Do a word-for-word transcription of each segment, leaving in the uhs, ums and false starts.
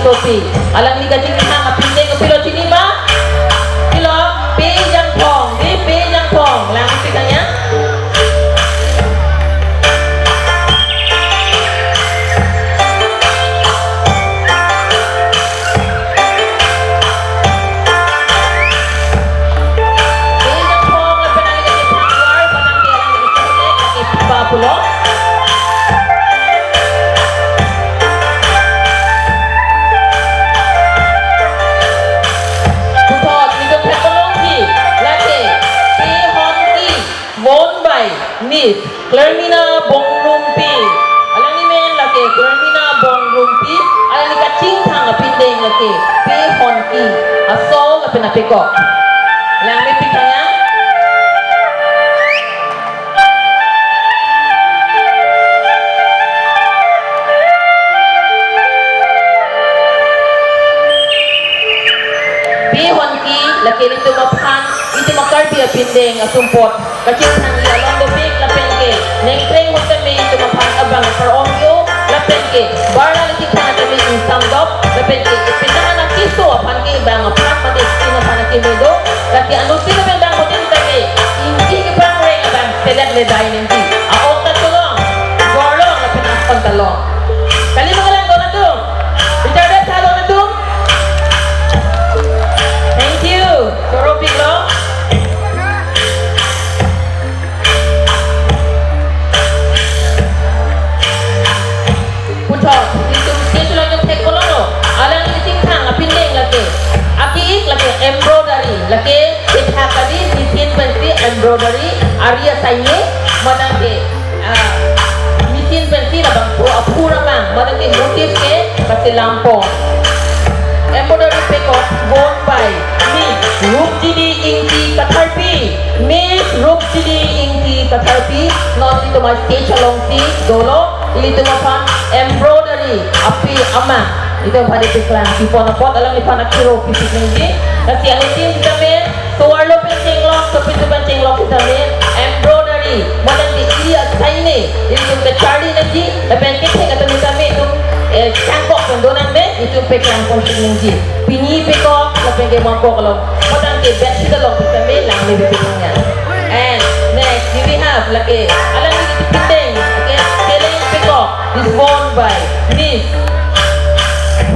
Sopi. Alangli kachingthang apindeng kopilo chini ma? Pilo, Pe Jangthong, di Pe Jangthong, langpik tangya. Pe Jangthong lapen alangli kachingthang war, patang ke alangli kachingthang lake Pipa pulo. Puthot, nelitum theklongji, lake, Pe Honki, won by Miss Clermina Bongrumpi. Alangli men lake Clermina Bongrumpi, alangli kachingthang apindeng lake Pe Honki, aso lapen apekok. Langmepik tangya. Pe Honki, lake ilitum aphan, itum a-Karbi apindeng asumpot kachingthangji along dopik lapen ke nengkreng ahut tame itum aphan abang par-ong yo, lapen ke barla le chingthang tame ingsam dop, lapen ke ipinang anak keso aphan ke bang aphan mate itum aphan akeme do, lake anuttin lapen bang hotin tame ingti kepangreng abang selek le dai ningti. A-ong ta cholong, gorlong lapen ason ta long. Kali mangalang do nangtum. Richard Beth, hello nangtum. Thank you. Choro piklo. Puthot, itum stage along itum thek kolonglo. Alangli kachingthang apindeng lake, aki-ik lake embroidery, lake kethak kali machine pensi embroidery, ari asaine, matang ke, ah, machine pensi labang pu aphur abang, matang ke motif ke kachelampon. Embroidery pekok won by Miss Rupjini Ingti Katharpi. Miss Rupjini Ingti Katharpi, non itum a-stage alongsi dolo, ilitum aphan embroidery api ama itum aphan ipiklang pipon apot alangliphan akiro pipik nangji. Lasi anuttin sitame tovarlo pen chenglok, sopintu pen chenglok sitame embroidery, matang ke iri asaine, itum kacharli nangji, lapen kethek atum sitame itum, eh, changkok pen do nangne, itum peklang ponsi nangji. Pini pekok, lapen ke mangkok along, matang ke bedsheet along sitame langmepik tangya. And next, we have lake, alangli kachipindeng, lake, seleng pekok. Is won by Miss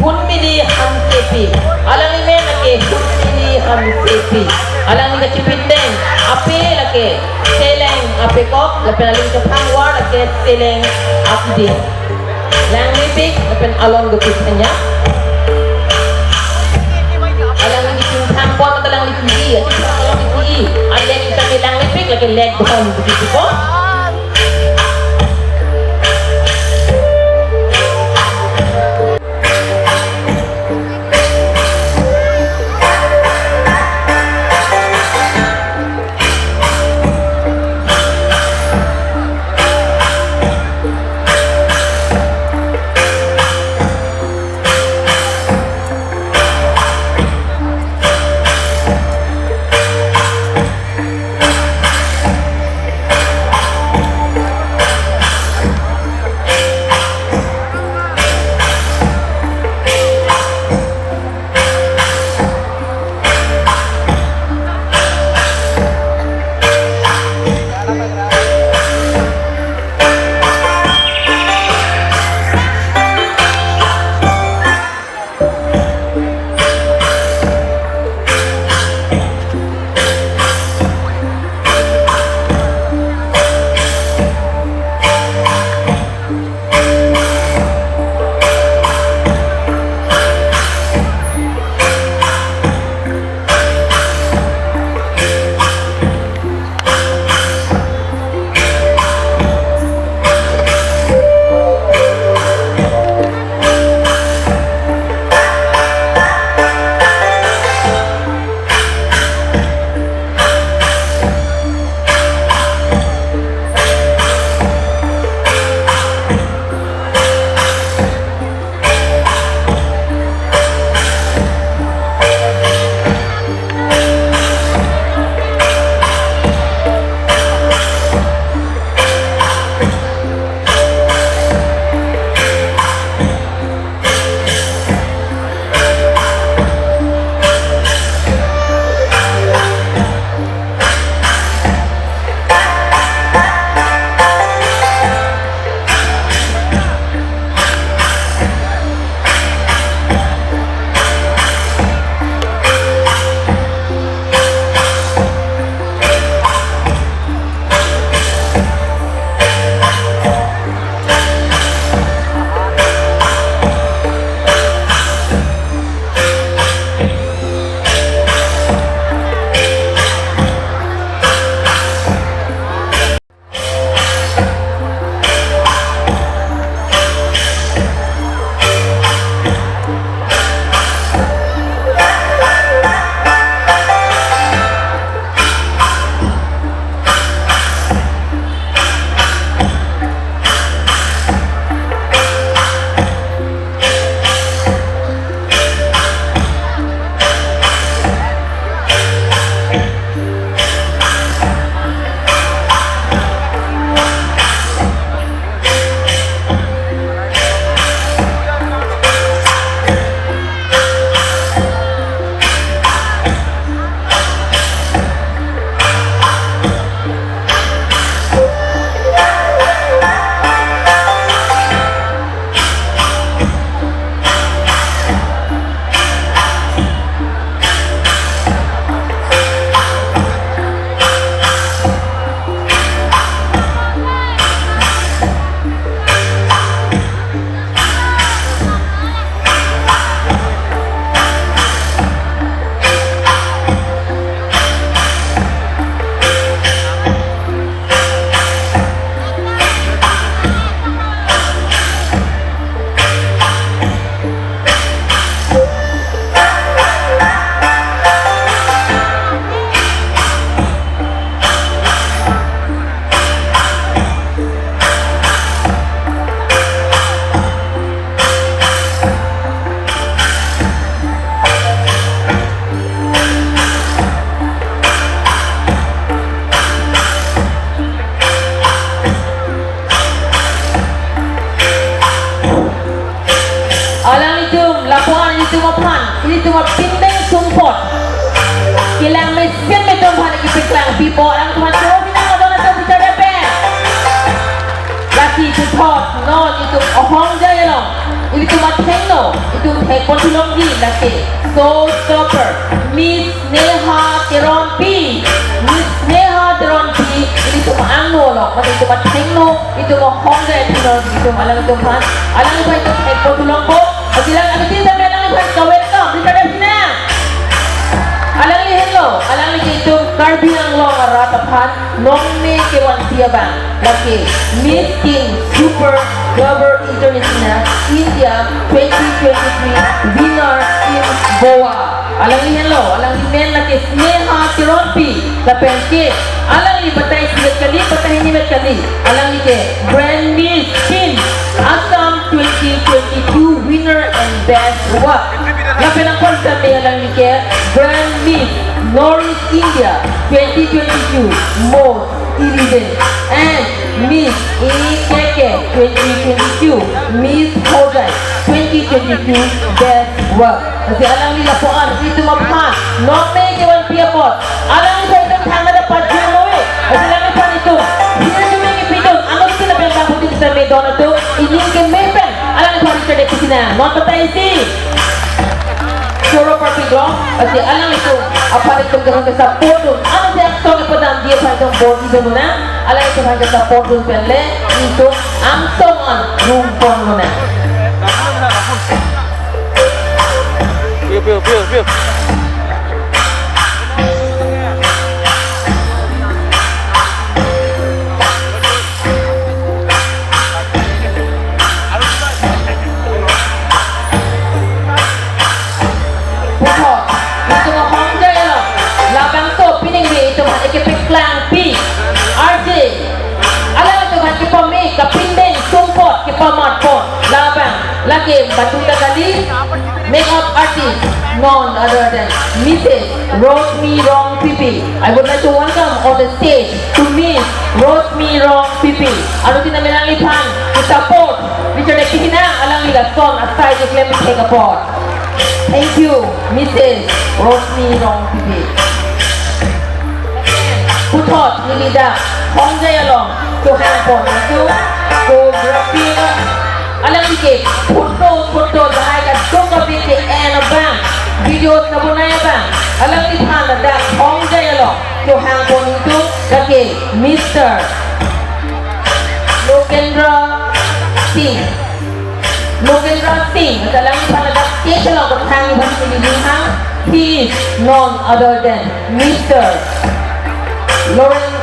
Hunmili Hansepi. Alangli men lake Hunmili Hansepi. Alangli kachipindeng ape lake seleng apekok, lapen alangli kachingthang war lake seleng apiding. Langmepik lapen along dopik tangya. Alangli kachingthang pon, alangli kachingthang, alangli kachingthang, alangli kachingthang. Alek sitame langmepik lake lek don dopik pon. Pindeng sumpot. Kelang mesen me atum aphan kepeklang pipo, alanglitum aphan choro pinang adon atum bichar pen. Lasi puthot non itum ahongjai along, ilitum athengno, itum thekpon thu longji lake showstopper, Miss Sneha Teronpi. Miss Sneha Teronpi, ilitum angno along, mate itum athengno, itum ahongjai athengno, itum alanglitum aphan, alanglitum aphan itum thekpon thu longpo. Ajilang alutin tame alangliphan ka-welcome, bichar pen pinang. Alangli henlo, alangli ke itum Karbi Anglong arat aphan nongme kevanpi abang, lake Miss Teen Super Clubber International India twenty twenty-three winner in Goa. Alangli henlo, alangli men lake Sneha Teronpi, lapen ke alangli batai isi vet kali, batai hini vet kali. Alangli ke Grand Miss Teen Assam twenty twenty-two winner and best work. Lapen anpon tame alangli ke Grand Miss North East India twenty twenty-two most elegant and Miss A K K twenty twenty-two, Miss Hojai twenty twenty-two best work. Lasi alangli lapuan itum aphan nongme kevanpi apot, alangliphan itum thangta pajirnoi. Lasi alangliphan itum hirjume kepidun, anut sina pen bang putih sitame don atum, ining keme pen alangliphan itum chedek pi pinang. Non batai isi choro parpiklo, lasi alanglitum aphan itum ke support dun, ano si angsong ipadamji aphan itum bor idun na, alanglitum aphan ke support dun pen le itum angsong an rumpon lo na. Piu, piu, piu, piu. Puthot, itum ahongjai along, labangso pining ri itum aphan kepeklangpi, R J, alanglitum aphan kepame kapindeng sumpot kepamatpon, labang lake batu ta kali, makeup artist, none other than Missus Rosmi Rongpipi. I would like to welcome on the stage to Miss Rosmi Rongpipi. Anuttin alangliphan ke support, bichar pi pinang, alangli lason asai keklem thek apot. Thank you, Missus Rosmi Rongpipi. Puthot neli dak hongjai along chohangpon itum choreography along. Alangli ke photo, photo lahai kadokave ke-en abang, videos nabonai abang, alangliphan ladak hongjai along chohangpon itum lake Mister Lokendra Singh. Lokendra Singh, alangliphan ladak stage along kethang abang neli ninghang, he is none other than Mister Loren-,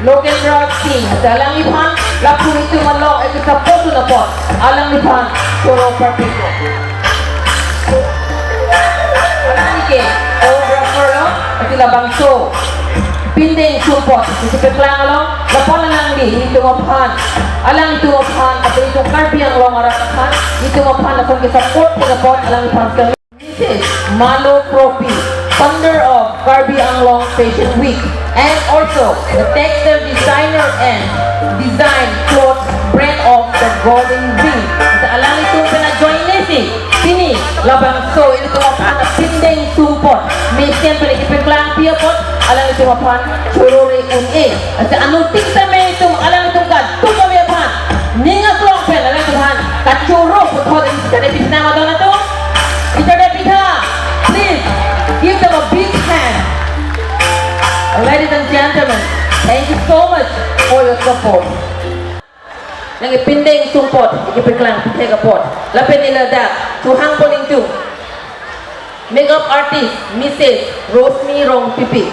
Lokendra Singh. Alangliphan lapu itum along eke support dun apot, alangliphan choro parpiklo. Alangli ke choreographer lo, lasi labangso pindeng sumpot kepeklang along, lapu-an alangli itum aphan, alanglitum aphan, atau itum Karbi Anglong arat aphan, itum aphan lason ke support ke apot alangliphan ke Missus Malo Kropi, founder of Karbi Anglong Fashion Week, and also the textile designer and design clothes brand of the Golden Ring. Alanglitum pen ajoine si pini labangso ilitum aphan pindeng sumpot mesen pen kepeklangpi apot alanglitum aphan choro re un-e. Lasi anuttin tame itum alanglitum kadokave aphan ning aklong pen alanglitum aphan kachoro puthot isi chedek pi pinang adon atum. Isi chedek pi tha. Please give them a big hand. Ladies and gentlemen, thank you so much for your support. Nangkepindeng sumpot kepeklang pithek apot. Lapen neli ladak chohangpon itum makeup artist Missus Rosmi Rongpipi.